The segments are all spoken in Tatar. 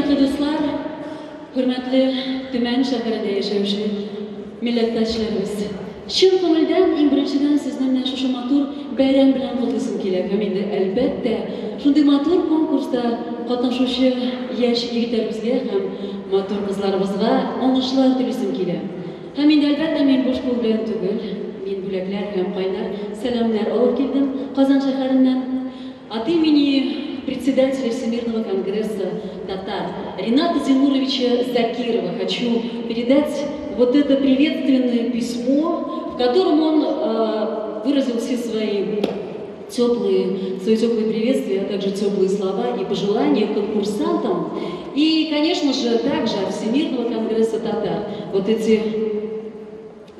Хөрмәтле дуслар, хөрмәтле Төмән шәһәрендә яшәүче милләттәшләребез. Чын күңелдән иң беренчедән сезне менә шушы матур бәйрәм белән котлыйсым килә. Һәм инде, әлбәттә, шундый матур конкурста катнашучы яшь егетләребезгә һәм матур кызларыбызга уңышлар телисем килә. Һәм инде, әлбәттә, мин буш кул белән түгел, мин бүләкләр һәм кайнар сәламнәр алып килдем Казан шәһәреннән. От имени председателя Всемирного конгресса татар Рената Зинуровича Закирова хочу передать вот это приветственное письмо, в котором он выразил все свои теплые приветствия, а также теплые слова и пожелания конкурсантам. И, конечно же, также от Всемирного конгресса татар. Вот эти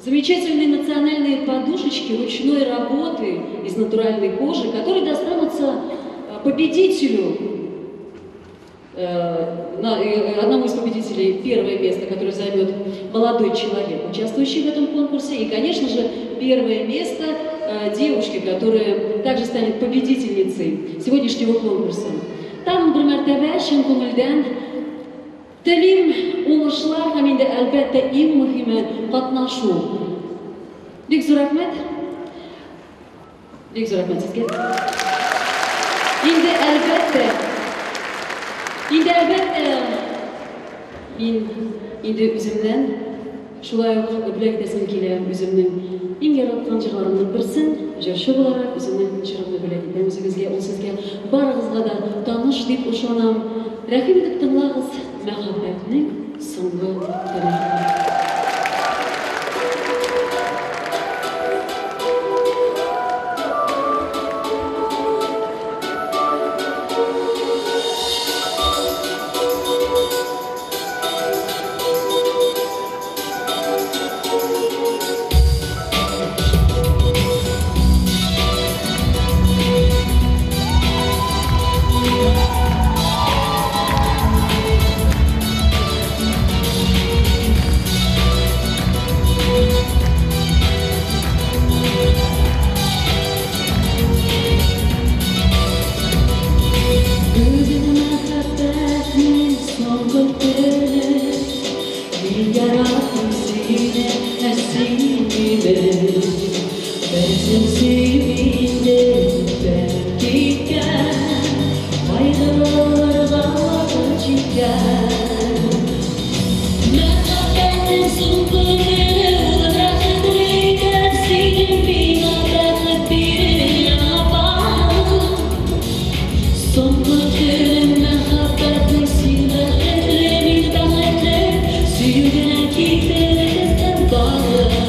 замечательные национальные подушечки ручной работы из натуральной кожи, которые достанутся победителю, одному из победителей первое место, которое займет молодой человек, участвующий в этом конкурсе, и, конечно же, первое место девушке, которая также станет победительницей сегодняшнего конкурса. Тагын бер мәртәбә чын күңелдән телим уңышлар һәм инде, әлбәттә, иң мөһиме катнашу. Бик зур рәхмәт. Бик зур рәхмәт сезгә. Инде, әлбәттә, мин инде үземнән шулай ук бүләк итәсем килә үземнең иң яраткан җырларымның берсен, җырчы буларак үземнең җырымны бүләк итәм үзегезгә, ул сезгә барыгызга да таныш дип ышанам. Рәхим итеп тыңлагыз «Мәхәббәтнең соңгы төне». Бүген мәхәббәтнең соңгы төне. Мин яраттым сине, ә син мине. Безнең сөю инде бетеп киткән, кайгыларга вакыт җиткән. Мәхәббәтнең соңгы төне, рәхәтле итеп сөйдем, миңа бәхет биреп апам. Соңгы төне мәхәббәтнең, син бәхетле, мин бәхетле. Сөю генә китте бездән тагы.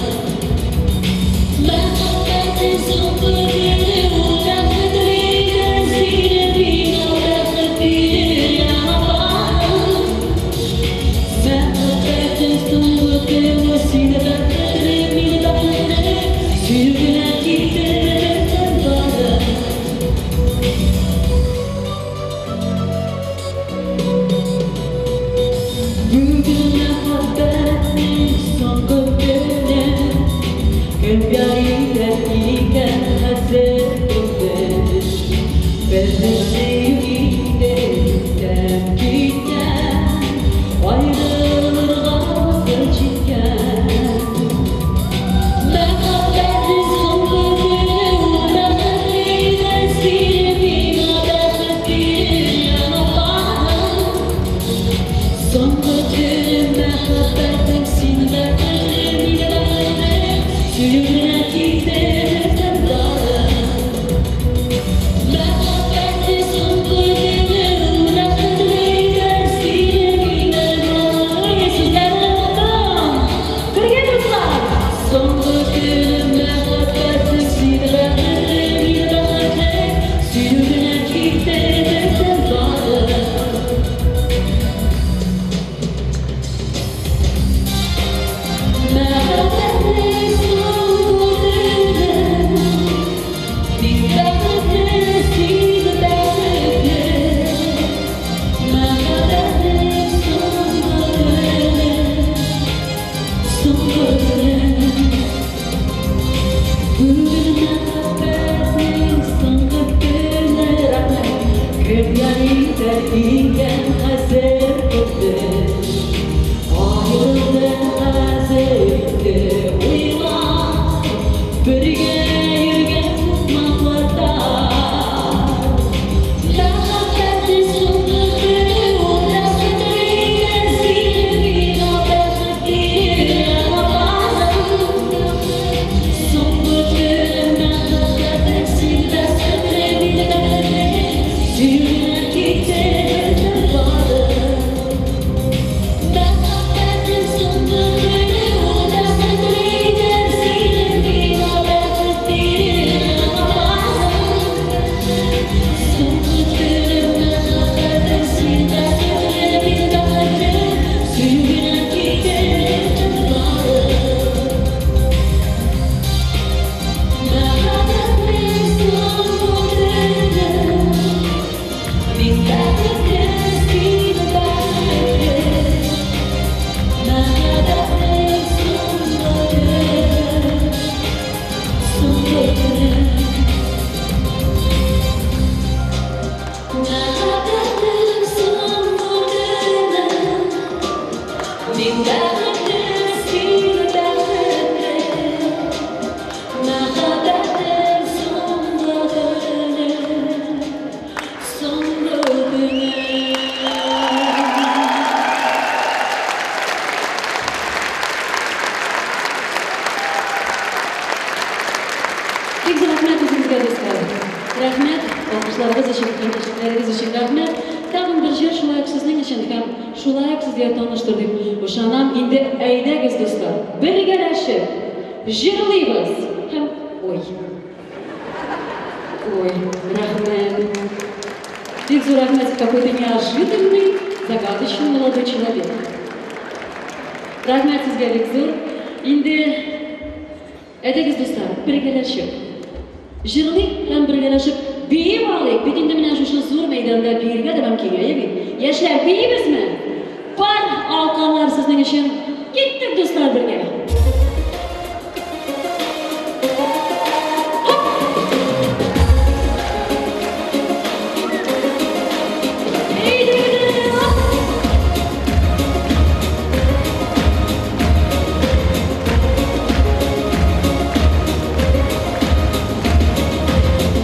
өчен һәм шулай ук сезгә таныштыр дип ышанам. Инде әйдәгез, дуслар, бергәләшеп җырлыйбыз һәм ой. Ой, рәхмәт. Бик зур рәхмәт, какой-то неожиданный, загадочный молодой человек. Рәхмәт сезгә бик зур. Инде әйдәгез, дуслар, бергәләшеп җырлыйк һәм бергәләшеп биеп алыйк. Бит инде менә шушы зур мәйданда биергә дә мөмкин, әйе бит? Яшьләр, биибезме? Пар алкалар сезнең өчен. Киттек, дуслар, бергә.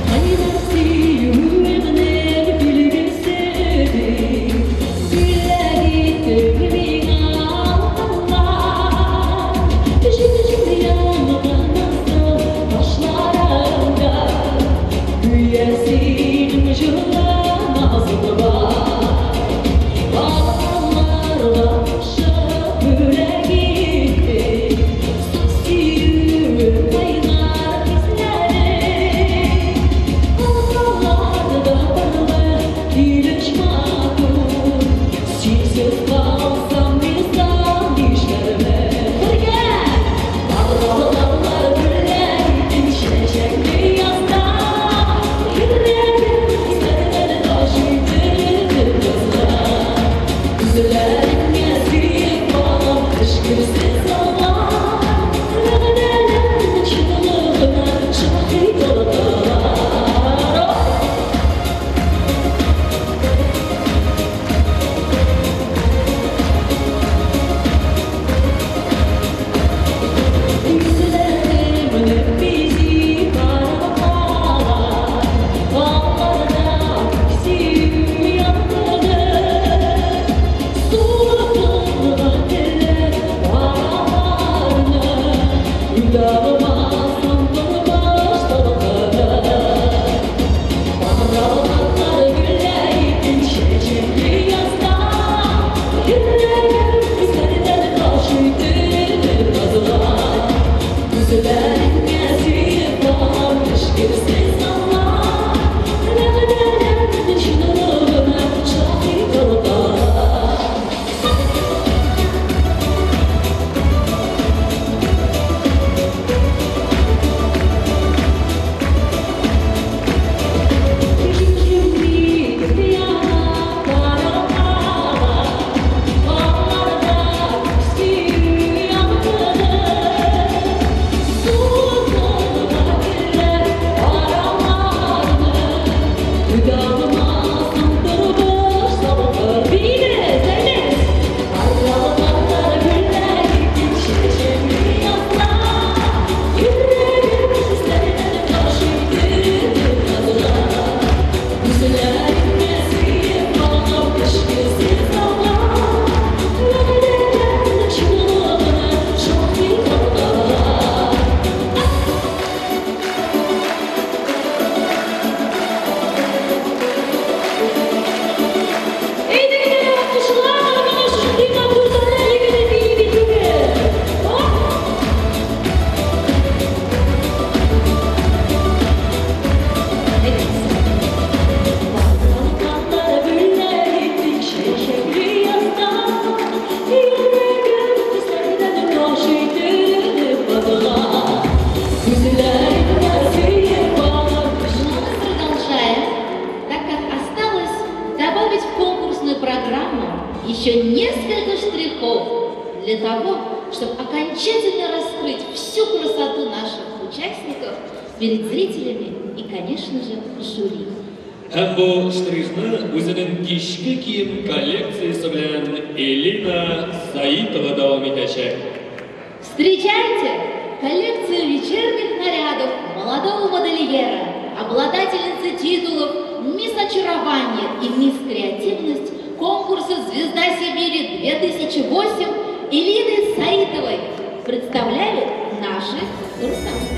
Кайнар сөюеңнең билгесе бүләк иттең миңа алкалар. Җил-җил янган асыл ташларында гүя синең җылы назың бар. Алкаларга кушып бүләк иттең саф сөю кайнар хисләрең. Алкаларда парлы килеш матур, синсез калсам мин соң нишләрмен? Бергә! Алкалар бүләк иттең чәчәкле язда, йөрәгем хисләрдән ташый назга. Күзләреңә сөеп калам эчкерсез алар, вәгъдәләрнең чынлыгына шаһит алкалар. Йөзләремне бизи алкалар, аларда сөю янгыны. Суытылган теләк араларны, уйдырмасам тормыш талкыны. Алкалар бүләк иттең чәчәкле язда, йөрәгем хисләрдән ташый назга. Күзләреңә сөеп калам эчкерсез алар, вәгъдәләрнең чынлыгына шаһит алкалар. Җил-җил яна алкалар, аларда сөю янгыны. Суытылган теләк араларны, уйдырмасам тормыш талкыны. Биибез, әйдәгез! Алкалар бүләк иттең чәчәкле язда, йөрәгем хисләрдән ташый назга. Күзләреңә сөеп калам эчкерсез алар, вәгъдәләрнең чынлыгына шаһит алкалар. Әйдәгез, алкышлар, менә шундый матур татар егете бии бит бүген. Оп! Әйдәгез. Алкалар бүләк иттең чәчәкле язда, йөрәгем хисләрдән ташый назга. Күзләреңә сөеп калам Но мы продолжаем, так как осталось добавить в конкурсную программу еще несколько штрихов для того, чтобы окончательно раскрыть всю красоту наших участников перед зрителями и, конечно же, жюри. Һәм бу штрихны үзенең кичке кием коллекциясе белән Элина Саитова дәвам итәчәк. Встречайте коллекцию вечерних нарядов молодого модельера, обладательницы титулов «Мисс Очарование» и «Мисс Креативность» конкурса «Звезда Сибири 2008» Элины Саитовой представляют наши конкурсанты.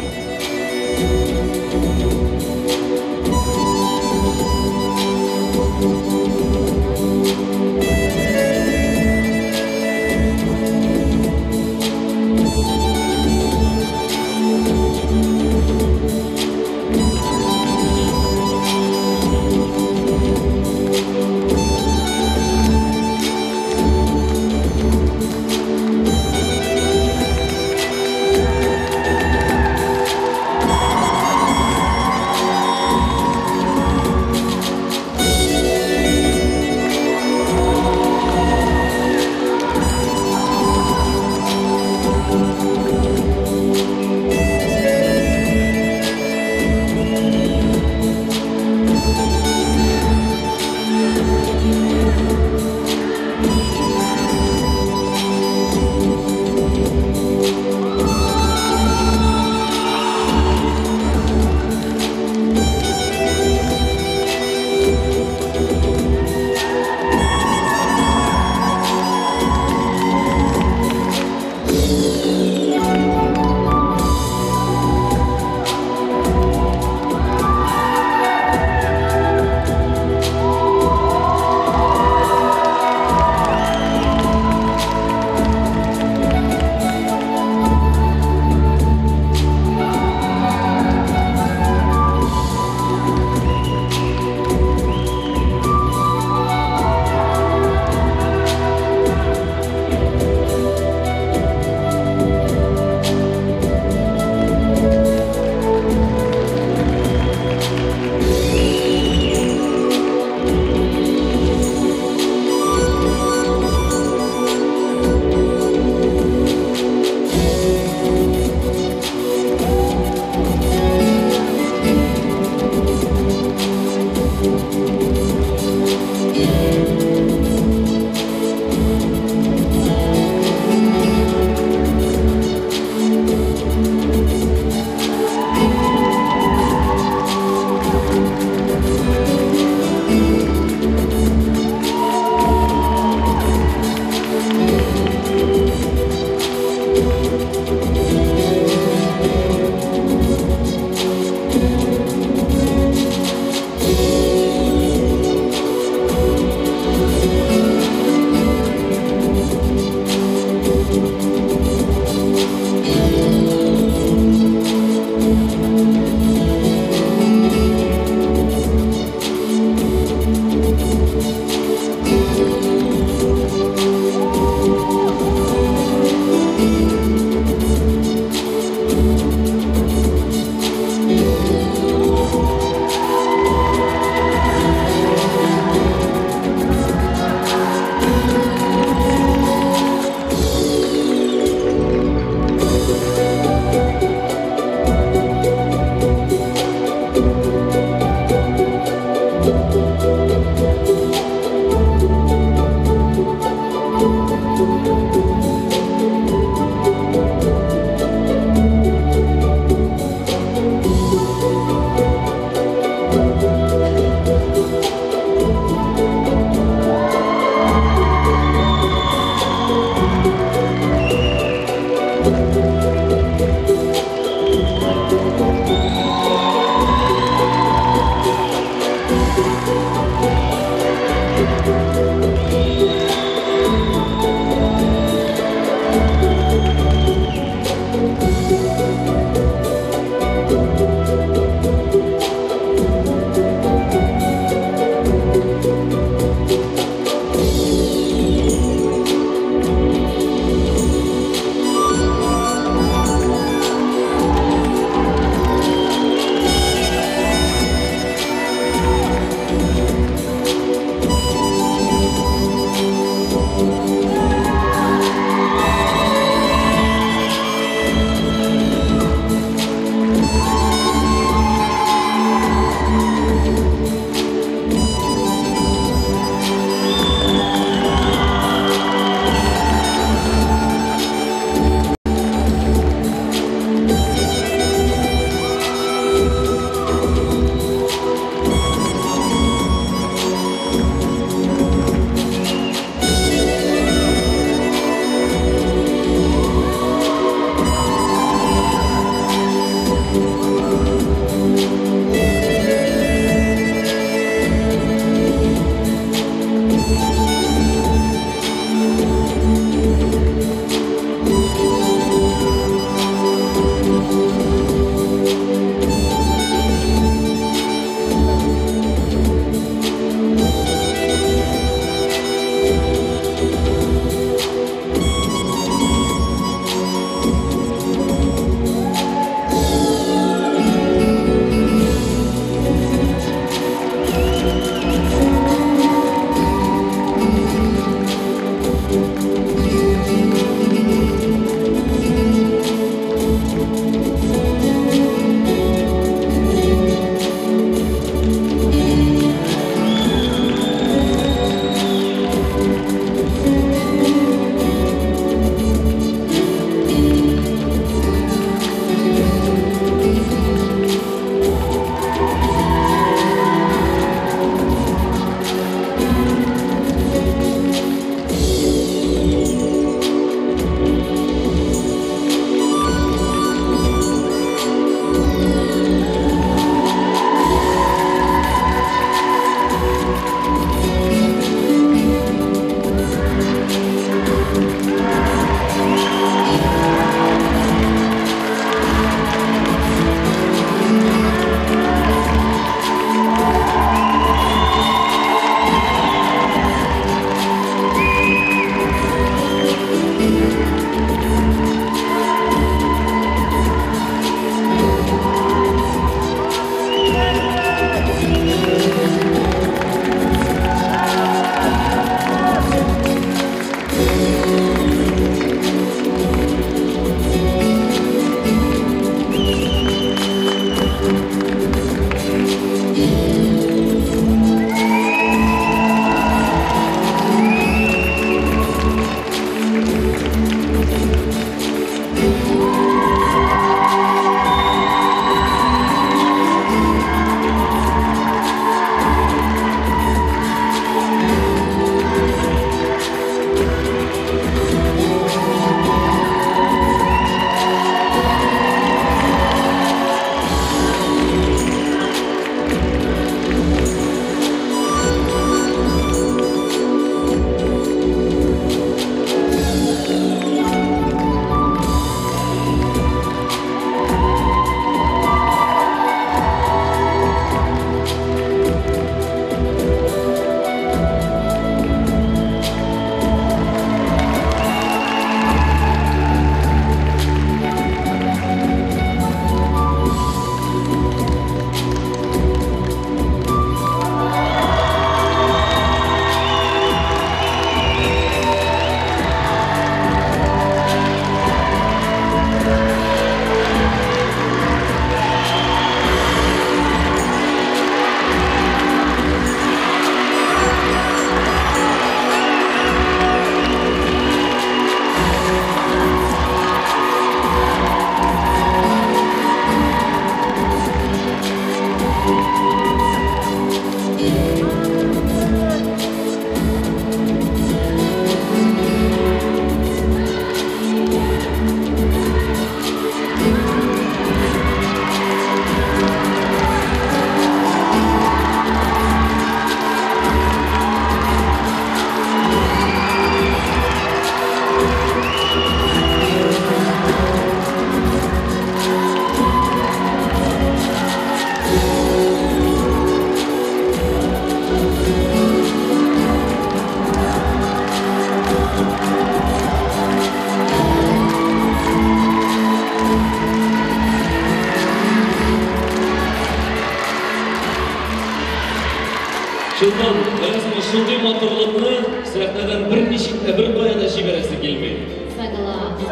шундый матурлыкны сәхнәдән берничек тә беркая да җибәрәсе килми. Согласна.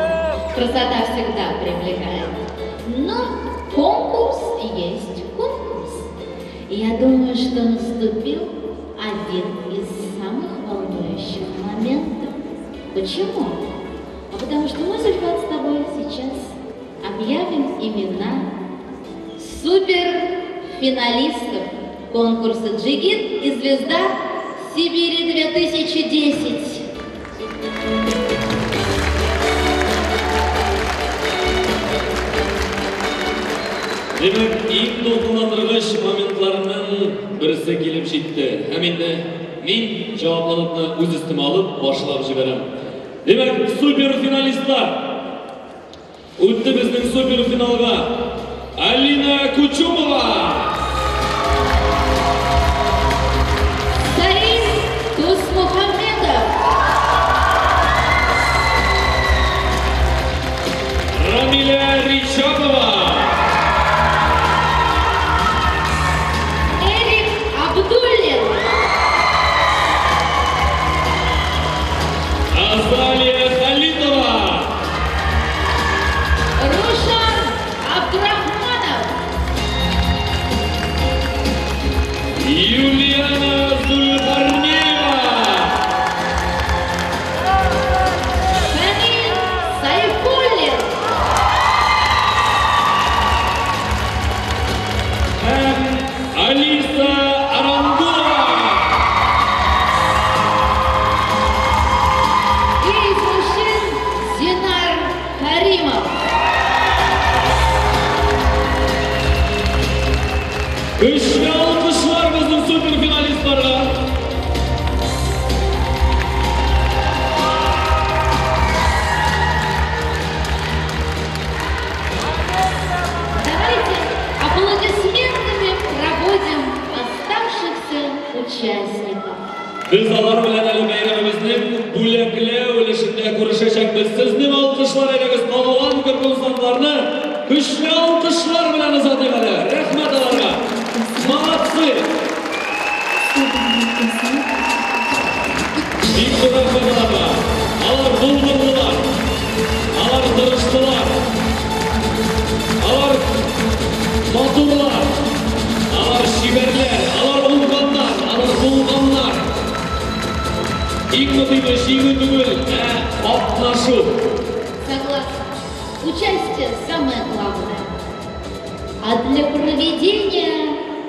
Красота всегда привлекает. Но конкурс есть конкурс. И я думаю, что наступил один из самых волнующих моментов. Почему? А потому что мы, Зульфат, с тобой сейчас объявим имена суперфиналистов конкурса «Джигит и звезда Сибири 2010». Димәк, иң дулкынландыргыч моментларның берсе килеп җитте. Һәм инде мин җаваплылыкны үз өстемә алып башлап җибәрәм. Димәк, суперфиналистлар үтте безнең суперфиналга. Алина Кучумова, Саид Тусмухамедов, Рамиля Ричапова, Эрик Абдуллин, Азалия Халитова, Рушан Абдурахманов, Юлиана Зульхарнеева, Камиль Сайфуллин, һәм Алиса Арангулова. И из мужчин Зинар Каримов. Көчле алкышлар безнең суперфиналистларга. Давайте аплодисментами проводим оставшихся участников. Без алар белән әле бәйрәмебезнең бүләкләү өлешендә күрешәчәкбез. Сезнең алкышлар әйдәгез калган конкурсантларны көчле алкышлар белән озатыйк әле. Рәхмәт аларга. Молодцы! Бик зур рәхмәт аларга. Алар булдырдылар. Алар тырыштылар. Алар матурлар. Алар чибәрләр. Алар уңганнар. Алар булганнар. Иң мөһиме җиңү түгел, ә катнашу. Согласна. Участие самое главное. А для проведения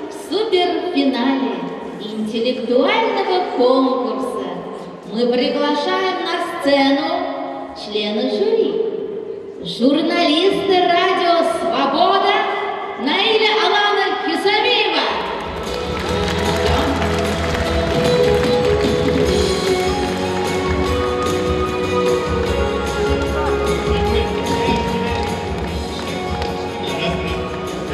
в суперфинале интеллектуального конкурса мы приглашаем на сцену члена жюри, журналиста радио «Свобода» Наиля Алана Хисамиева. Ждем.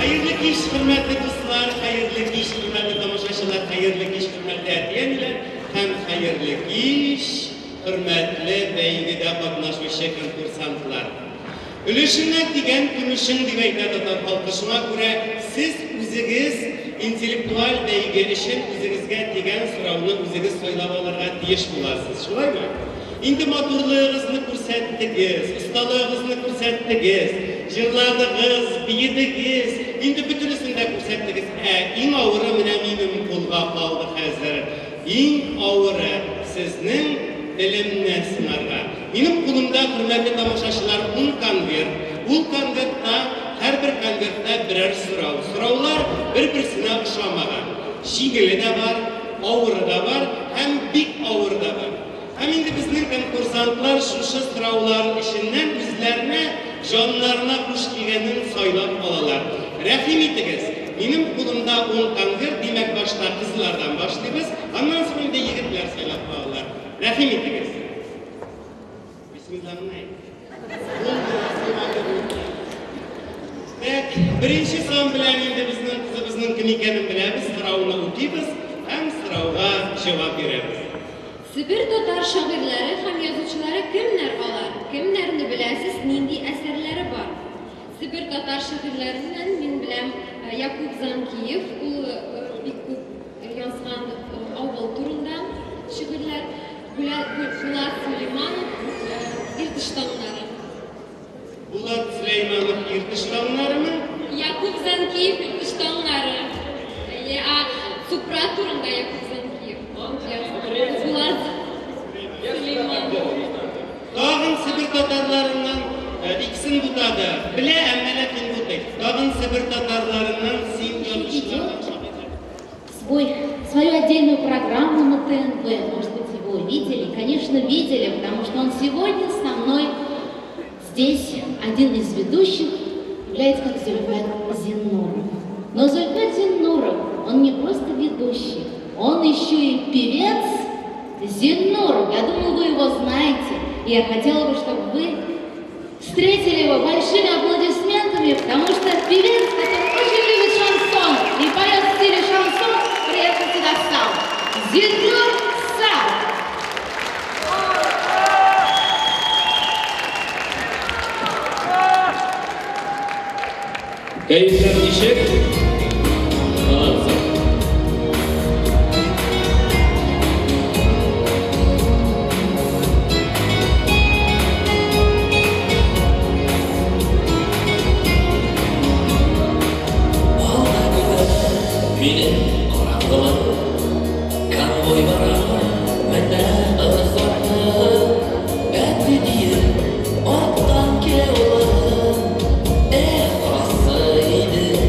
Хәерле кич, хөрмәтле дуслар, хәерле кич, хөрмәтле тамашачылар, хәерле кич, хөрмәтле әти-әниләр һәм хәерле кич, хөрмәтле бәйгедә катнашучы конкурсантлар. Өлешеңә тигән көмешең дип әйтә татар халкы. Шуңа күрә сез үзегез интеллектуаль бәйге өчен үзегезгә тигән сорауны үзегез сайлап алырга тиеш буласыз. Шулаймы? Инде матурлыгыгызны күрсәттегез, осталыгыгызны күрсәттегез, җырладыгыз, биедегез, инде бөтенесен дә күрсәттегез. Ә иң авыры менә минем кулга калды хәзер. Иң авыры сезнең белемне сынарга. Минем кулымда, хөрмәтле тамашачылар, 10 конверт. Ул конвертта, һәрбер конвертта берәр сорау. Сораулар бер-берсенә охшамаган. Җиңеле дә бар, авыры да бар һәм бик авыры да бар. Һәм инде безнең конкурсантлар шушы сораулар эченнән үзләренә, җаннарына хуш килгәнен сайлап алалар. Рәхим итегез. Минем кулымда 10 конверт, димәк, башта кызлардан башлыйбыз, аннан соң инде егетләр сайлап алалар. Рәхим итегез. Бисмиллahны әйт. Так, беренче сан белән инде безнең кызыбызның кем икәнен беләбез, сорауны укыйбыз һәм сорауга җавап бирәбез. Себер татар шагыйрьләре һәм язучылары кемнәр алар? Кемнәрне беләсез, нинди әсәрләре бар? Себер татар шагыйрьләреннән мин беләм Якуб Занкиев, ул бик күп язган авыл турында. Булат Сөләйманов Иртыш таңнары. Булат Сөләйманов Иртыш таңнарымы? Якуб Занкиев Иртыш таңнары. Әйе, а Супра турында Якуб Занкиев. Булат Сөләйманов. Тагын Себер татарларыннан икесен бутады. Белә, әмма ләкин бутый. Тагын Себер татарларыннан син язучылардан шагыйрьләр. Свою отдельную программу на ТНВ. Может быть, его видели? Конечно, видели, потому что он сегодня со мной здесь, один из ведущих, является как Зульфат Зиннуров. Но Зульфат Зиннуров, он не просто ведущий, он еще и певец Зиннуров. Я думаю, вы его знаете. И я хотела бы, чтобы вы встретили его большими аплодисментами, потому что певец, который очень любит шансон и поет в стиле шансон, приехал сюда сам. Зиннур Сам! Кәефләр ничек? Молодцы. Алда көтә мине караңгылык. Конвой бара, менә озатып. Әти диеп, арттан килә улым. Эх, торасы иде.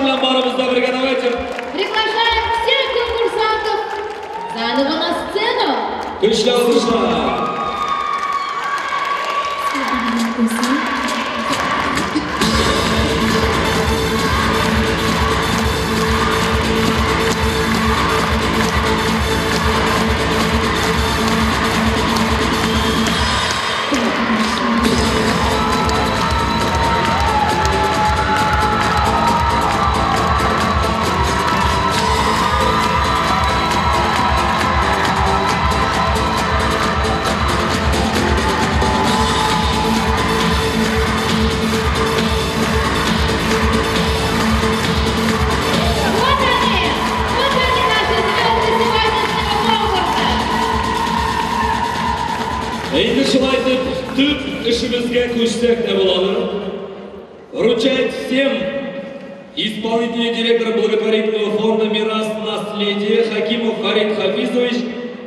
белән барыбыз да бергә, давайте. Приглашаем всех конкурсантов заново на сцену. Көчле алкышлар. Вот они! Вот они, наши звезды сегодняшнего конкурса! Инде шулай итеп төп эшебезгә күчсәк тә буладыр. Вручает всем исполнительный директор благотворительного фонда «Мирас Наследие» Хакимов Фарид Хафизович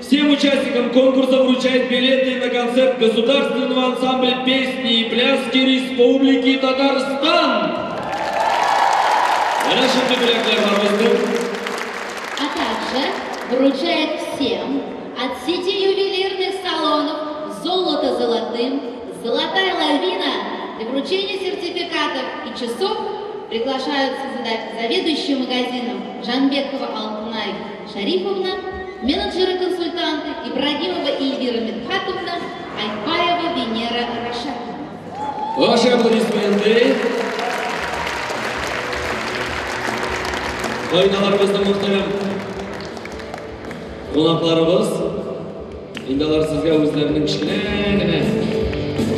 всем участникам конкурса вручает билеты на концерт государственного ансамбля песни и пляски Республики Татарстан. Менә шундый бүләкләр бар безнең. А также вручает всем от сети ювелирных салонов «Золото золотым», «Золотая лавина» для вручения сертификатов и часов приглашаются заведующие магазином Жанбекова Алтынай Шарифовна, менеджеры-консультанты Ибрагимова Эльвира Мидхатовна, Айтбаева Венера Рашатовна. Ваши аплодисменты. Кайналарыбызның мөхтәрәм кунакларыбыз, инде алар сезгә үзләренең кечкенә генә,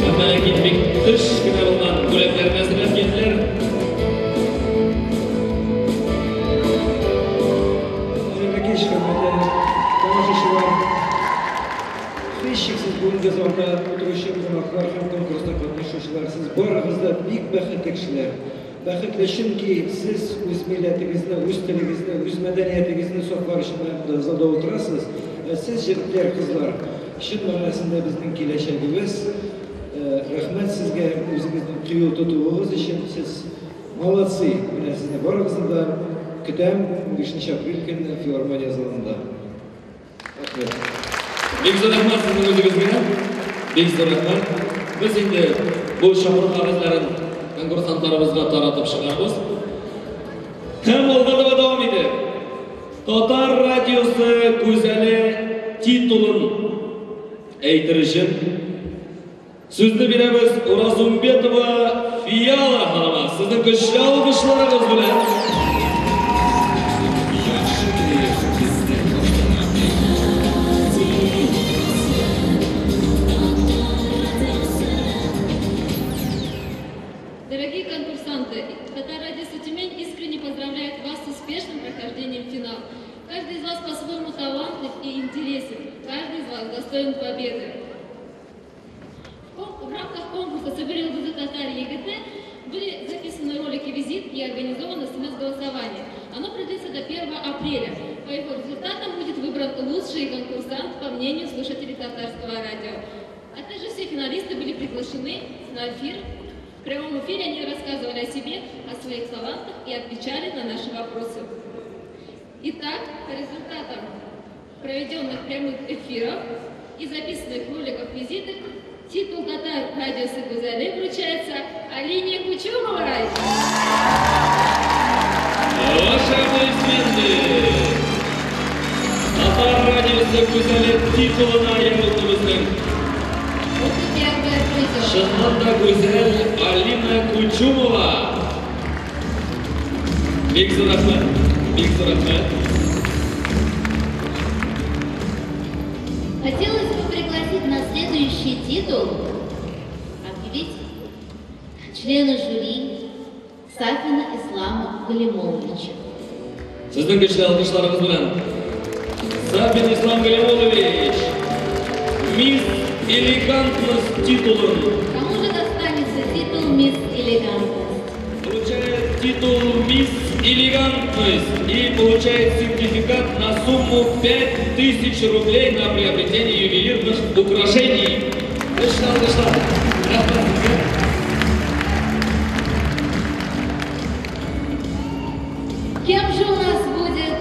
әмма ләкин бик тыш кенә булган бүләкләрен әзерләп килделәр. Хәерле кич, хөрмәтле тамашачылар. Һичшиксез бүгенге залда утыручы кунаклар һәм конкурста катнашучылар, сез барыгыз да бик бәхетле кешеләр. Бәхетле, чөнки сез үз милләтегезне, үз телегезне, үз мәдәниятегезне саклар өчен монда залда утырасыз. Ә сез, егетләр, кызлар, чын мәгънәсендә безнең киләчәгебез. Рәхмәт сезгә үзегезнең кыю тотуыгыз өчен. Сез молодцы. Менә сезне барыгызны да көтәм 15 апрель көнне филармония залында. Рәхмәт. Бик зур рәхмәт сезнең үзегезгә. Бик зур рәхмәт. Без инде бу чакыру кәгазьләрен конкурсантларыбызга таратып чыгарбыз. Һәм алга таба дәвам итеп, Татар радиосы гүзәле титулын әйтер өчен сүзне бирәбез Уразумбетова Фиала ханыма. Сезнең көчле алкышларыгыз белән. Дорогие конкурсанты, Татар Радио Тюмень искренне поздравляет вас с успешным прохождением финала. Каждый из вас по-своему талантлив и интересен. Каждый из вас достоин победы. В рамках конкурса «Собери Татар ЕГТ» были записаны ролики визитки и организовано смс-голосование. Оно продлится до 1 апреля. По его результатам будет выбран лучший конкурсант по мнению слушателей Татарского радио. А также все финалисты были приглашены на эфир. В прямом эфире они рассказывали о себе, о своих талантах и отвечали на наши вопросы. Итак, по результатам проведенных прямых эфиров и записанных роликов визиток, титул Татар Радио Гузали вручается Алине Кучумовой. Ваши аплодисменты! Татар Радио Гузали титулына ия булды безнең. Вот и первая призер. Чыннан да гүзәл Алина Кучумова. Бик зур рәхмәт, бик зур рәхмәт. Хотелось бы пригласить на следующий титул объявить члена жюри Сафина Ислама Галимовича. Сезнең көчле алкышларыгыз белән Сафин Ислам Галимович, Мисс Элегантность титулын. Кому же достанется титул Мисс Элегантность? Получает титул Мисс Элегантность и получает сертификат на сумму 5000 рублей на приобретение ювелирных украшений. Көчле алкышлар. Рәхмәт сезгә. Кем же у нас будет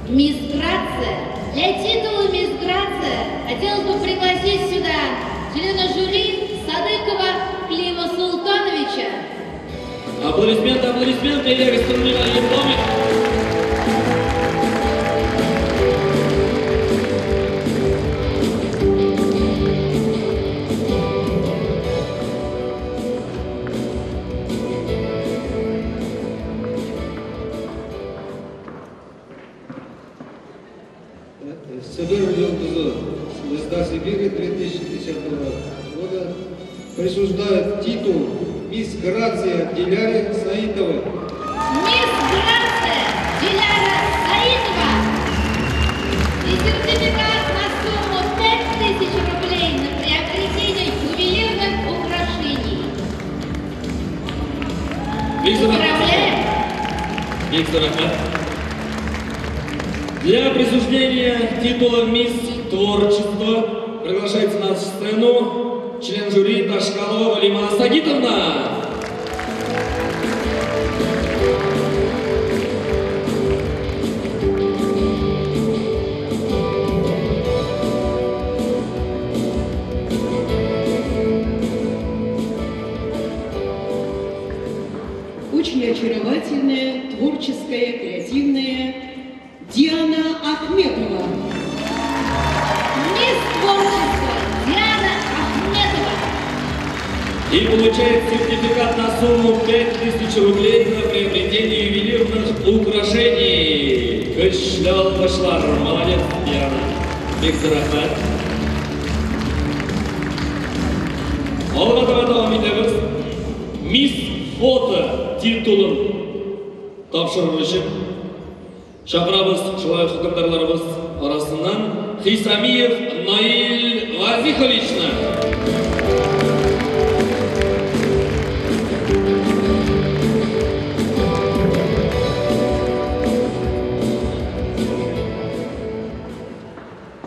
Мисс Грация? Для титула Мисс Грация хотелось бы пригласить сюда члена жюри Садыкова Клима Султановича. Аплодисменты, аплодисменты, Илья Гастрономик. Себер Йолдызы, звезда Сибири 2010 года, присуждает титул Мисс Грация Диляре Саитовой. Мисс Грация Диляра Саитова. И сертификат на сумму 5000 рублей на приобретение ювелирных украшений. Поздравляем! Для присуждения титула «Мисс Творчество» приглашается на сцену член жюри Ташкалова Валима Сагитовна. Очень очаровательная, творческая, креативная Диана Ахметова. Мисс Творчество Диана Ахметова. И получает сертификат на сумму 5000 рублей на приобретение ювелирных украшений. Көчле алкышлар. Молодец, Диана. Бик зур рәхмәт. Алга таба дәвам итәбез. Мисс Фото титулын тапшыру өчен чакырабыз шулай ук хөкемдарларыбыз арасыннан Хисамиев Наиль Вазиховичны.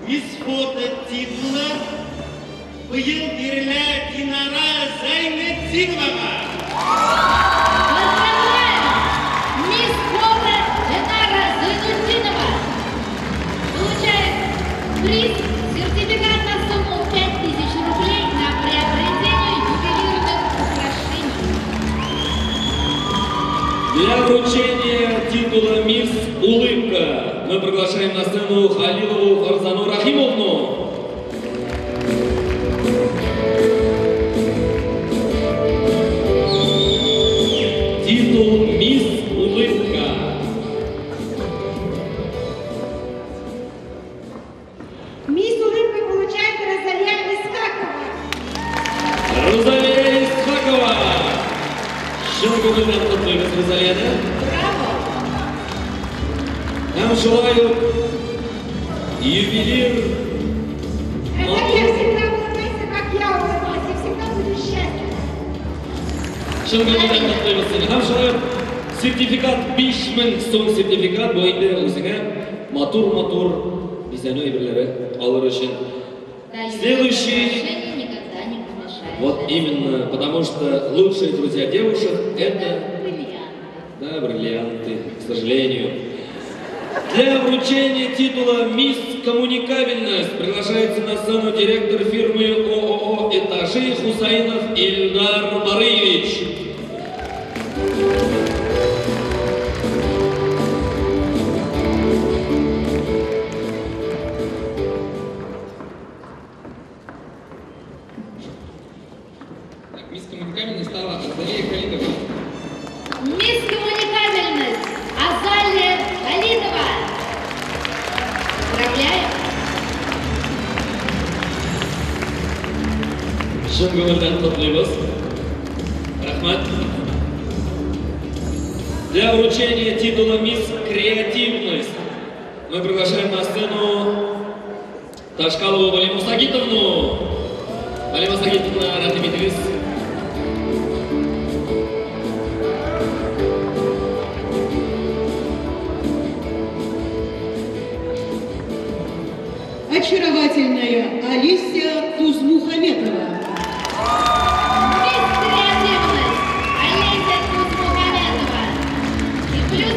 Мисс Фото титулы быел бирелә Динара Зәйнетдиновага. Поздравляем! Мисс Фото Динара Зайнутдинова получает приз, сертификат на сумму 5000 рублей на приобретение ювелирных украшений. Для вручения титула «Мисс Улыбка» мы приглашаем на сцену Халилову Фарзану Рахимовну. Титул «Мисс Улыбка». Мисс Улыбка получает Розалия Исхакова. Розалия Исхакова. Чын күңелдән котлыйбыз Розалияны. Браво! Һәм шулай ук ювелир Розалия, всегда улыбайся, как я улыбаюсь, и всегда будешь счастлива. Чын күңелдән котлыйбыз сине. Һәм шулай ук сертификат 5000 сум сертификат бу инде үзеңә матур-матур бизәнү әйберләре алыр өчен. Да, Следующий. ювелирные украшения никогда не помешают. Вот именно, потому что лучшие друзья девушек — это бриллианты. Да, бриллианты, к сожалению. Для вручения титула «Мисс Коммуникабельность» приглашается на сцену директор фирмы ООО «Этажи» Хусаинов Ильдар Барыевич. Так, мисс Коммуникабельность стала Азалия Халидова. Мисс Коммуникабельность Азалия Халидова. Поздравляем! Чын күңелдән котлыйбыз. Рәхмәт. Для вручения титула «Мисс Креативность» мы приглашаем на сцену Ташкалову Валиму Сагитовну. Валима Сагитовна, рәхим итегез. Очаровательная Алисия Тузмухаметова. Мисс Креативность Олеся Тузмухаметова. И плюс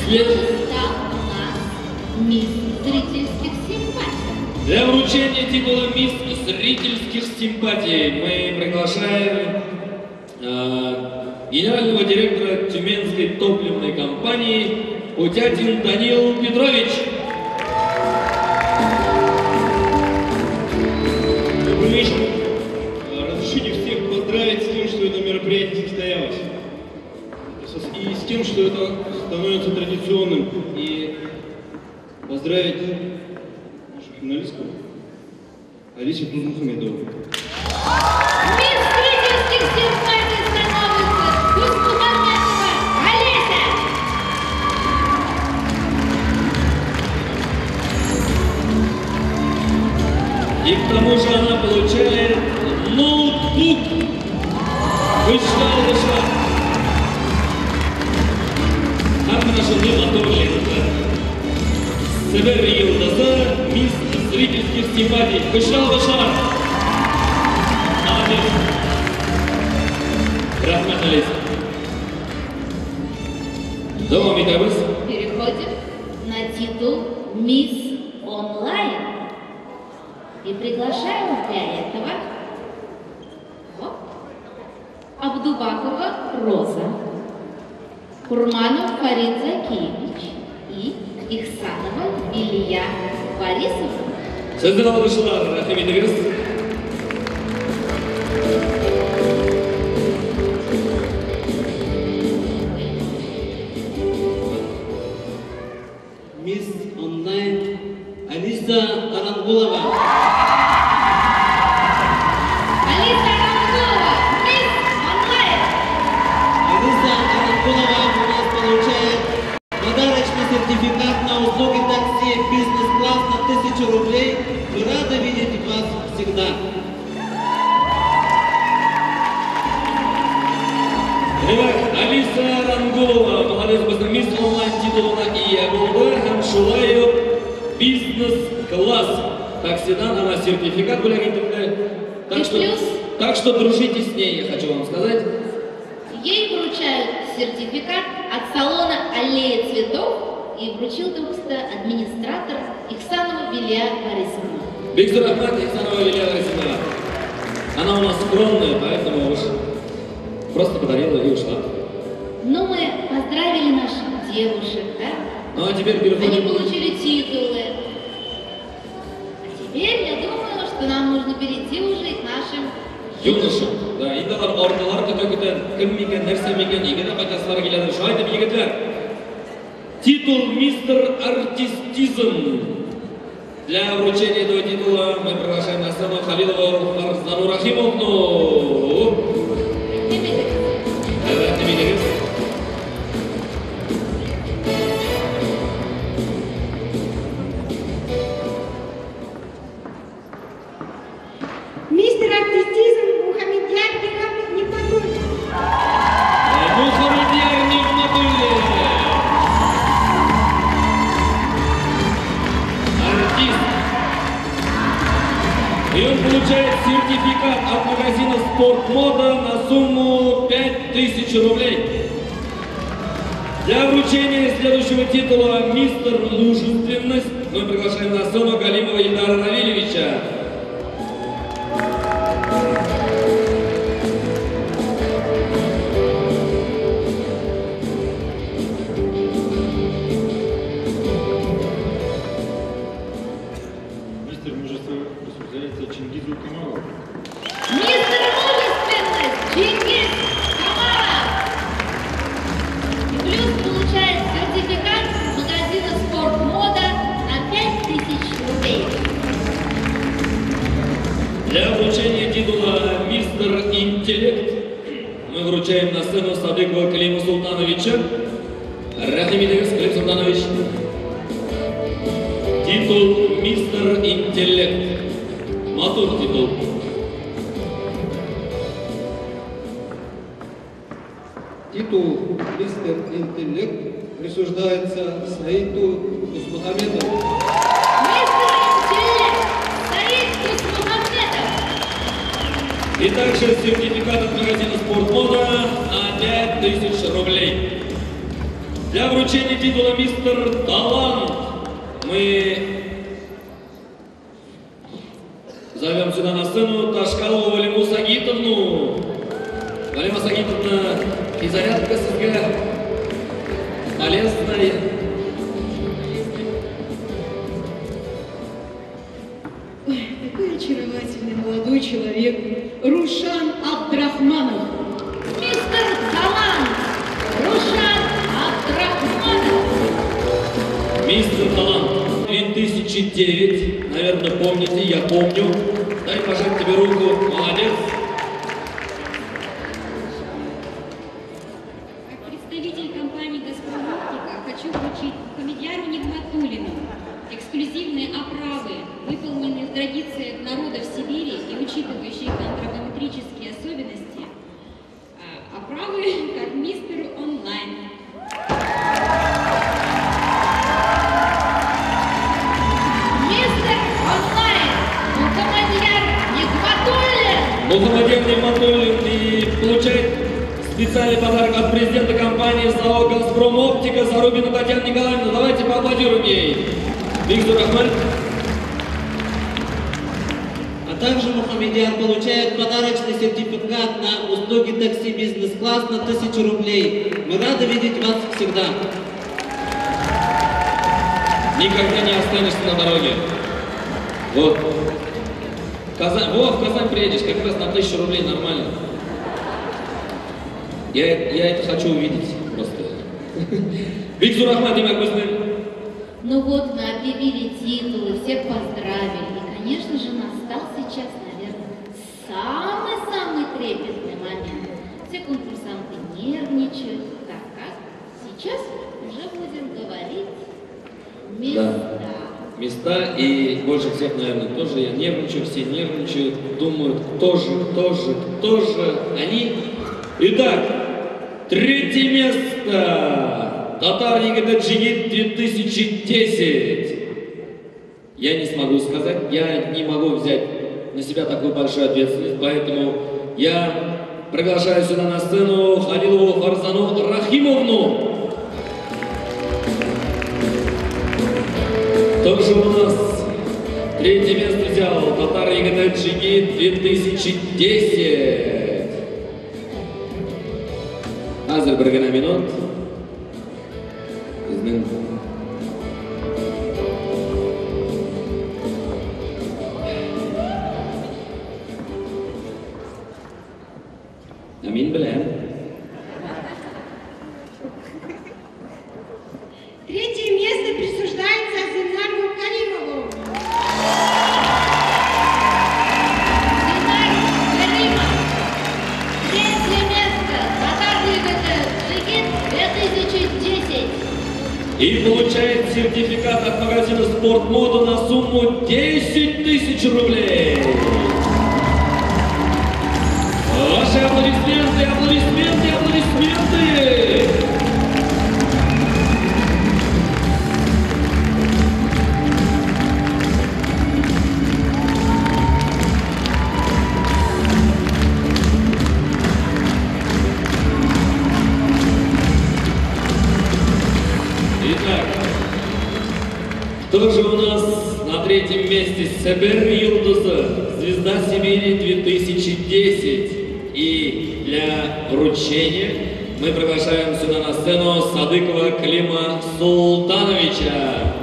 Кто же стал у нас мисс зрительских симпатий? Для вручения титула «Мисс зрительских симпатий» мы приглашаем генерального директора Тюменской топливной компании Путятин Данил Петрович. Добрый вечер. Разрешите всех поздравить с тем, что это мероприятие состоялось. И с тем, что это становится традиционным. И поздравить нашу финалистку Алису Тузмухамедову. Мисс зрительских симпатий становится Тузмухаметова Алиса! И к тому же она получает ноутбук. Вышла, вышла. Һәм менә шундый матур лента. Себер йолдызы, мисс зрительских симпатий. Көчле алкышлар. Молодец. Рәхмәт, Алиса. Дәвам итәбез. Переходим на титул «Мисс Онлайн». И приглашаем для этого вот, Абдубакова Роза, Курманов Фарид Закиевич и Ихсанова Илья Борисовна. Сезнең алкышлар, рәхим итегез. Мисс Онлайн Алиса Арангулова. Алиса Арангулова, мисс Онлайн. Алиса Арангулова у нас получает подарочный сертификат на услуги такси бизнес-класс на 1000 рублей. Мы рады видеть вас всегда. Димәк, Алиса Арангулова, молодец, безнең мисс онлайн титулына ия булды һәм шулай ук бизнес-класс таксидан она сертификат бүләк ителде. Так И что, плюс? так что дружите с ней, я хочу вам сказать. Ей вручают сертификат от салона «Аллея цветов» и вручил только администратор Ихсанова Вилия Борисовна. Бик зур рәхмәт, Ихсанова Вилия Борисовна. Она у нас скромная, поэтому уж просто подарила и ушла. Ну, мы поздравили наших девушек, да? Ну а теперь Они переходим. получили титулы. А теперь я думаю, что нам нужно перейти уже к нашим Юношам. Да, инде алар арталар көтә-көтә, кем микән, нәрсә микән, өйгә дә кайтасылар киләдер. Шулай итеп, егетләр, титул «Мистер Артистизм». Для вручения этого титула мы приглашаем на сцену Халилову Фарзану Рахимовну. Рәхим итегез. Мистер Артистизм Мухаммедьяр Нигматуллин. Мухаммедьяр Нигматуллин. Артист. И он получает сертификат от магазина «Спортмода» на сумму 5000 рублей. Для вручения следующего титула «Мистер Мужественность» мы приглашаем на сцену Галимова Ильдара Равильевича. Мистер Мужество присуждается Чингизу Камалову. Мистер Мужественность Чингиз Камалов. И плюс получает сертификат магазина «Спортмода» на 5000 рублей. Для вручения титула «Мистер Интеллект» мы вручаем на сцену Садыкова Клима Султановича. Рәхим итегез, Клим Султанович. Титул «Мистер Интеллект». Матур титул. Титул «Мистер Интеллект» присуждается Саиту Тузмухаметову. Мистер Интеллект Саид Тузмухаметов. И также сертификат от магазина «Спортмода» на 5000 рублей. Для вручения титула «Мистер Талант» мы зовем сюда на сцену Ташкалову Валиму Сагитовну. Валима Сагитовна, и зарядка сезгә полезная. Ой, такой очаровательный молодой человек Рушан Абдрахманов. Мистер Талант Рушан Абдрахманов. Мистер Талант 2009, наверное, помните, я помню. Дай пожать тебе руку, молодец. Как представитель компании «Газпром Оптика» хочу вручить Мухамедьяру Нигматуллину эксклюзивные оправы, выполненные в традициях народов Сибири и учитывающие их антропометрические особенности, оправы как мистеру онлайн. Мистер Онлайн Мухамедьяр Нигматуллин. Мухамедьяр Нигматуллин и получает специальный подарок от президента компании ЗАО «Газпром Оптика» Зарубина Татьяна Николаевна. Давайте поаплодируем ей. Бик зур рәхмәт. А также Мухамедьяр получает подарочный сертификат на услуги такси бизнес-класс на 1000 рублей. Мы рады видеть вас всегда. Никогда не останешься на дороге. Вот. Казань, во, в Казань приедешь, как раз на 1000 рублей нормально. Я это хочу увидеть просто. Бик зур рәхмәт, димәк, безнең. Ну вот, мы объявили титулы, всех поздравили. И, конечно же, настал сейчас, наверное, самый-самый трепетный момент. Все конкурсанты нервничают, так как сейчас уже будем говорить места. Да. Места, и больше всех, наверное, тоже я нервничаю, все нервничают, думают, кто же, кто же, кто же они. Итак, третье место. Татар егете Джигит 2010. Я не смогу сказать, я не могу взять на себя такую большую ответственность, поэтому я приглашаю сюда на сцену Халилову Фарзану Рахимовну. Тоже у нас третье место взял Татар егете Джигит 2010. Хәзер бер генә минут. Безнең Ә мин беләм. Третье место присуждается Зинару Каримову. Зинар Каримов. Третье место. Татар егете Джигит 2010. И получает сертификат от магазина «Спортмода» на сумму 10 тысяч рублей. Ваши аплодисменты, аплодисменты, аплодисменты! Итак, кто же у нас на третьем месте? Себер Йолдызы, Звезда Сибири 2010. И для вручения мы приглашаем сюда на сцену Садыкова Клима Султановича.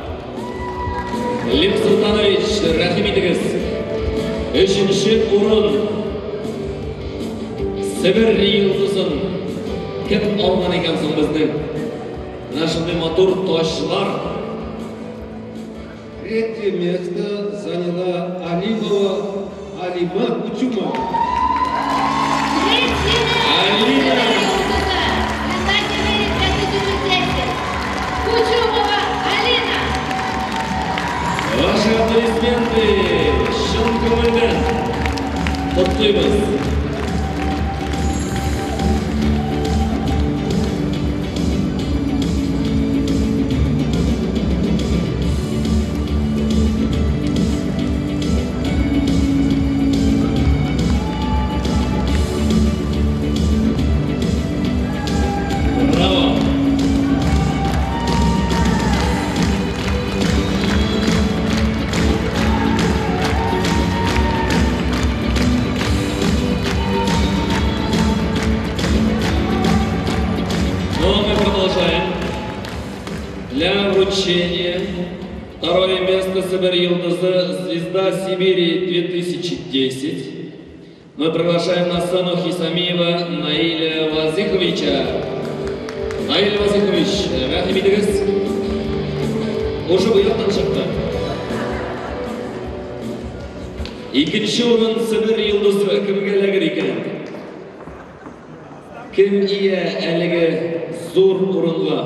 Клим Султанович, рәхим итегез. Өченче урын Себер Йолдызын кем алган икән соң безнең? Менә шундый матур ташлар. Третье место заняла Алимова Алима Кучумова. Третье место Звезда Сибири 2010. Кучумова Алина. Ваши аплодисменты. Чын күңелдән котлыйбыз. Браво! вручение. Второе место Себер Йолдызы «Звезда Сибири 2010». Мы приглашаем на сцену Хисамиева Наиля Вазыховича. Наиль Вазыхович, рәхим итегез. Уже бу яктан чыкты. Икенче урын Себер Йолдызы кемгә эләгер икән? Кем ия әлеге зур урынга?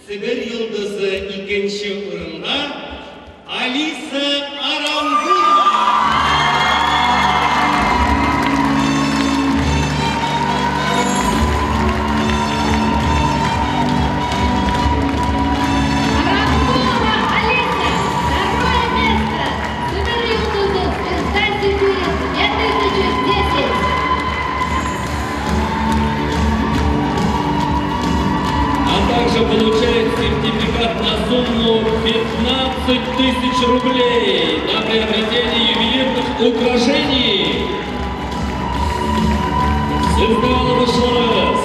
Себер Йолдызы икенче урынга Алиса Арангулова. Арангулова Алиса, второе место. Себер Йолдызы, «Звезда Сибири» 2010. А также получает сертификат на сумму 15 тысяч рублей на приобретение ювелирных украшений. Сезне алкышларыгыз.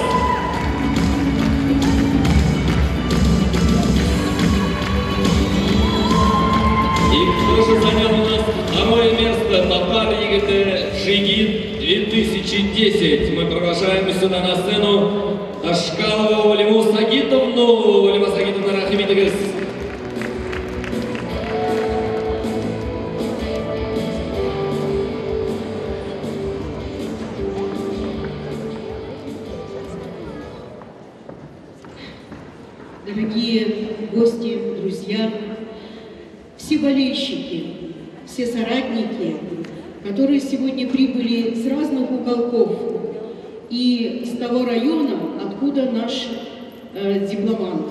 И кто же занял у нас второе место? Татар егете Джигит 2010. Мы приглашаем сюда на сцену Ташкалову Валиму Сагитовну. Валима Сагитовна, рәхим итегез. Дорогие гости, друзья, все болельщики, все соратники, которые сегодня прибыли с разных уголков и с того района, откуда наш дипломант.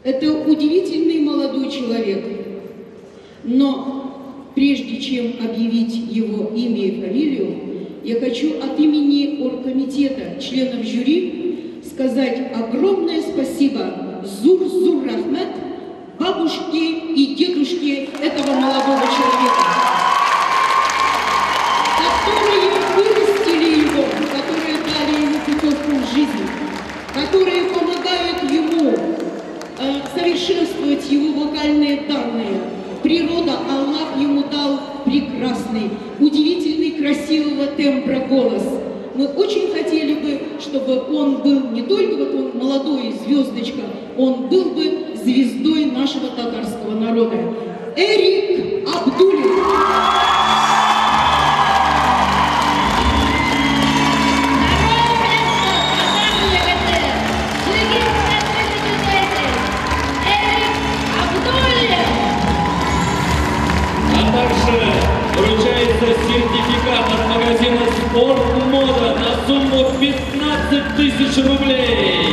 Это удивительный молодой человек, но прежде чем объявить его имя и фамилию, я хочу от имени оргкомитета, членов жюри, сказать огромное спасибо Зур-Зур Рахмет, бабушке и дедушке этого молодого человека, которые вырастили его, которые дали ему путевку в жизнь, которые помогают ему совершенствовать его вокальные данные. Природа, Аллах ему дал прекрасный, удивительный, красивого тембра голос. Мы очень хотели бы, чтобы он был не только вот он молодой звездочка, он был бы звездой нашего татарского народа. Эрик Абдуллин. А также вручается сертификат от магазина «Спортмода» на сумму 15 тысяч рублей.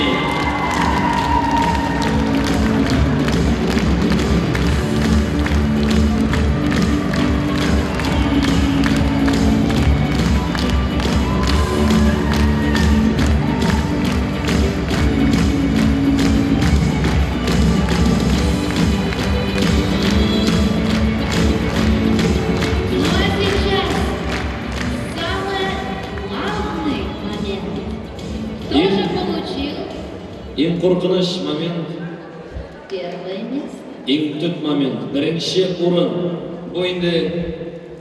Ну а сейчас самый главный момент. Кто же получил Иң куркыныч момент, первое место? Иң төп момент, беренче урын. Бу инде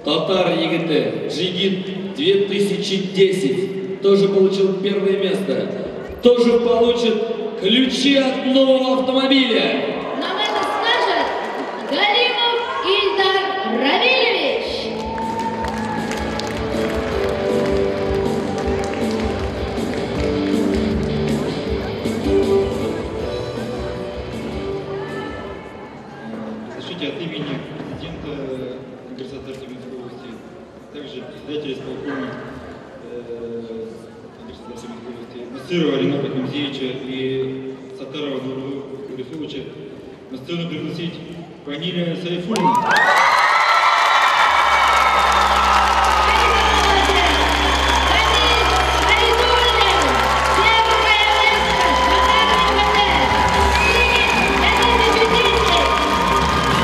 татар егете Джигит 2010 тоже получил первое место. Тоже получит ключи от нового автомобиля. Нам это скажет Галимов Ильдар Равильевич. Разрешите от имени президента Конгресса Тюменской области, а также председателя исполкома Конгресса Тюменской области Насырова Рената Хамзеевича и Саттарова Нуруллу Гарифовича на сцену пригласить Фаниля Сайфуллина.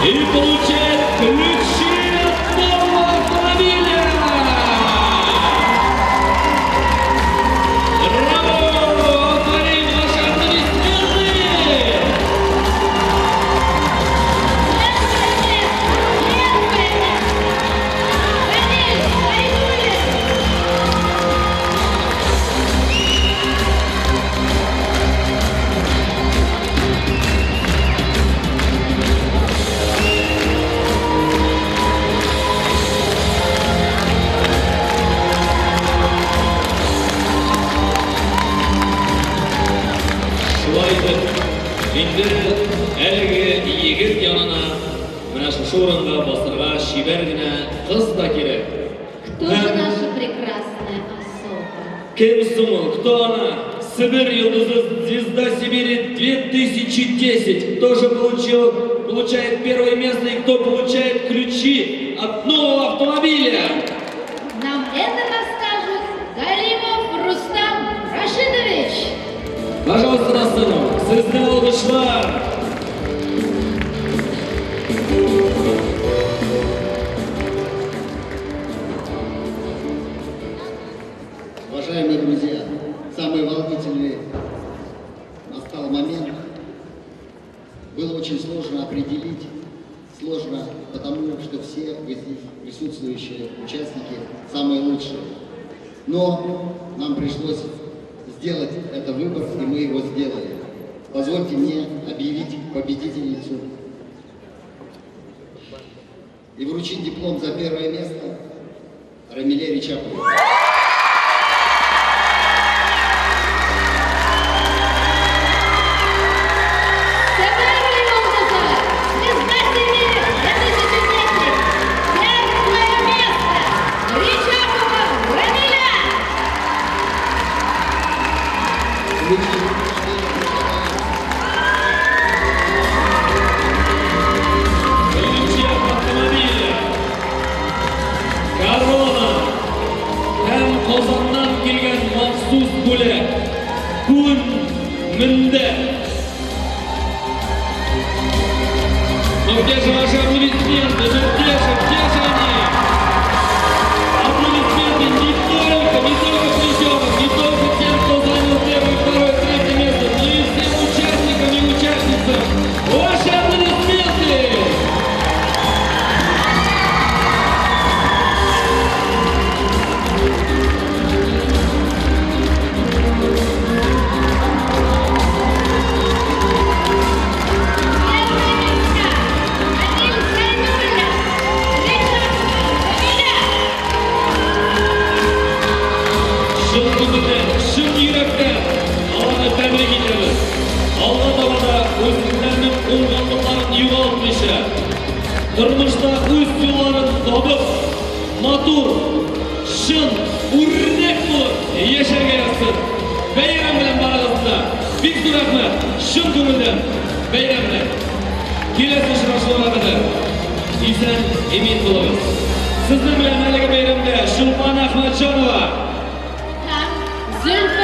И получает ключи от нового автомобиля! Браво! Егет янына менә шушы урынга басырга чибәр генә кыз да кирәк. Кто же наша прекрасная особа? Кем соң ул? Кто она? Себер йолдызы, звезда Сибири 2010. Кто же получает первое место и кто получает ключи от нового автомобиля? Нам это расскажет Галимов Рустам Рашидович. Пожалуйста, на сцену. Сезнең алкышлар. Уважаемые друзья, самый волнительный настал момент. Было очень сложно определить, сложно потому, что все вы здесь присутствующие участники самые лучшие. Но нам пришлось сделать этот выбор, и мы его сделали. Позвольте мне объявить победительницу и вручить диплом за первое место Рамиле Речаповой. Себер йолдызы, звезда Сибири 2010. Первое место Речапова Рамиля. Ключи от автомобиля. Корона. Һәм Казаннан килгән махсус бүләк. Күн мендәр. Ну где же ваши аплодисменты? Ну где же они? Аплодисменты не только призерам, не только тем, кто занял первое, второе, третье место, но и всем участникам и участницам. Ваши аплодисменты! Первое место Адиль Зайнуллин, Речапова Рамиля. Чын күңелдән, чын йөрәктән аларны тәбрик итәбез. Алга таба да үзләренең уңганлыкларын югалтмыйча, тормышта үз юлларын табып, матур, чын, үрнәк булып яшәргә язсын. Бәйрәм белән барыгызны да. Бик зур рәхмәт, чын күңелдән бәйрәм белән. Киләсе очрашуларга кадәр исән имин булыгыз. Сезнең белән әлеге бәйрәмдә Чулпан Әхмәтҗанова Һәм Зөлфия